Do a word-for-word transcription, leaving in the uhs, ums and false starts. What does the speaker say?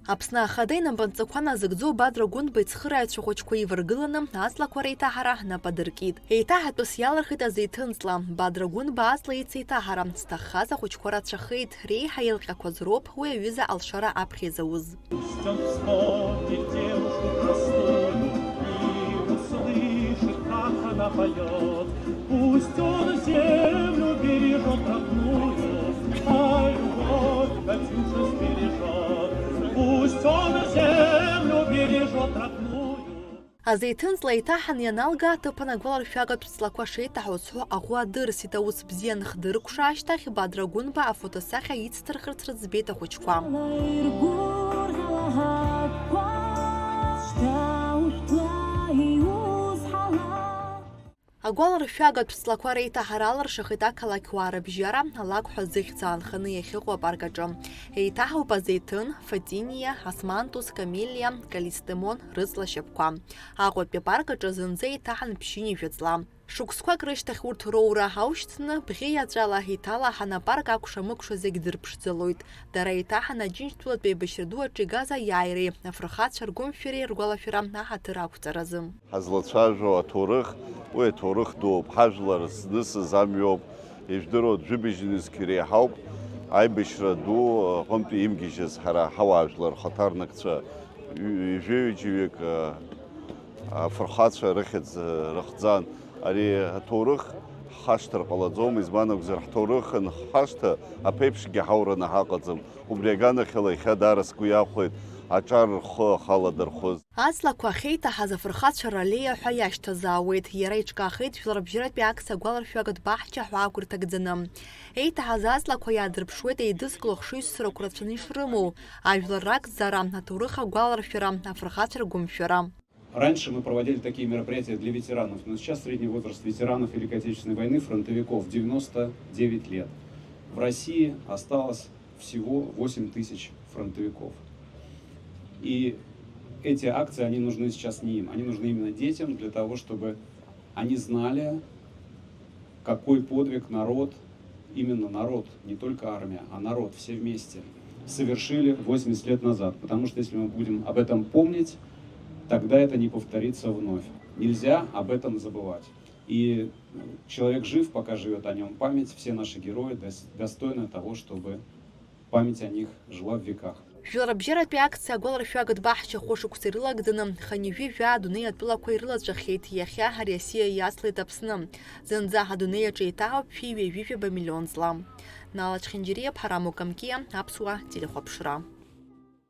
Аԥсны Ахада инапынҵақәа назыгӡо Бадра Гәынба ицхырааҩцәа хәыҷқәа иваргыланы аҵлақәа реиҭаҳара нап адыркит. Еиҭаҳатәыс иалырхит азеиҭынҵла. Бадра Гәынба аҵла ицеиҭаҳара зҭаххаз ахәыҷқәа рацәахеит, реиҳа еилҟьақәаз роуп уи аҩыза алшара аԥхьа изауз. Пусть он вспомнит девушку простую и услышит, как она поет. Пусть он землю бережет родную, а любовь Катюша сбережет. Пусть он землю бережет родную. Азеиҭынҵла еиҭаҳан ианалга, аҭыԥан агәаларшәагатә ҵлақәа шеиҭаҳәоз ҳәа аӷәы адырсит, аус бзиа анхдыркәша ашьҭахь, Бадра Гәынба афотосахьа ицҭырхырц рыӡбеит ахәыҷқәа. Агәаларшәагатә ҵлақәа реиҭаҳара алыршахеит ақалақьуаа рыбжьара, алакә ҳәа зыхьӡ аанханы иахьыҟоу апарк аҿы. Еиҭаҳауп азеиҭын, фатиниа, асмантус, камелиа, калисtemon рыҵла шьапқәа. Аҟәатәи апарк аҿы зынӡа еиҭаҳан ԥшьынҩажәа ҵла. Шықәсқәак рышьҭахь урҭ роура аушьҭны, бӷьы иаҵәала иҭалаҳан апарк акәша-мыкәша зегь дырԥшӡалоит. Дара еиҭаҳан Аџьынџьтәылатәи аибашьра ду аҿы игаз аиааиреи афырхацәа ргәымшәареи ргәалашәара аҳаҭыр ақәҵаразы. Ҳазлацәажәо аҭоурых, уи аҭоурых дууп, ҳажәлар знысыз амҩоуп, ижәдыруа жәибжь нызқь иреиҳауп, аибашьра ду аҟынтәи имгьежьыз ҳара ҳауаажәлар рхаҭарнакцәа ҩ-, ҩажәеҩыџьаҩык, а, афырхацәа рыхьӡ, а, рыхҵан. Ари аҭоурых ҳхашҭыр ҟалаӡом, избан акәзар, ҳҭоурых анҳашҭа, аԥеиԥшгьы ҳаураны ҳаҟаӡам. Убри аганахьала иахьа даара сгәы иахәеит аҿар рхы ахала дырхәыз. Аҵлақәа ахьеиҭаҳаз афырхацәа раллеиа ҳәа иашьҭазаауеит. Иара иҿкаахеит жәларбжьаратәи акциа агәаларшәагатә баҳча ҳәа агәра ҭагӡаны. Еиҭаҳаз аҵлақәа иаадырԥшуеит еидызкыло ахшыҩзцарақәа рацәаны ишрымоу, ажәлар ракзаара, аҭоурых агәаларшәара, афырхацәа ргәымшәара. Раньше мы проводили такие мероприятия для ветеранов, но сейчас средний возраст ветеранов Великой Отечественной войны, фронтовиков, девяносто девять лет. В России осталось всего восемь тысяч фронтовиков. И эти акции, они нужны сейчас не им, они нужны именно детям для того, чтобы они знали, какой подвиг народ, именно народ, не только армия, а народ, все вместе, совершили восемьдесят лет назад. Потому что если мы будем об этом помнить, тогда это не повторится вновь. Нельзя об этом забывать. И человек жив, пока живет о нем память, все наши герои дос-, достойны того, чтобы память о них жила в веках. Жәларбжьаратәи акциа агәаларшәагатә баҳча хәышықәса ирылагӡаны, хынҩажәи жәаа адунеи атәылақәа ирылаҵәахьеит, иахьа ари асиа иацлеит Аԥсны. Зынӡа адунеи аҿы еиҭаҳауп шәи ҩажәи жәаба миллион ҵла. Нала Чхинџьариа, Ԥҳараму Камкиа, Аԥсуа телехәаԥшра.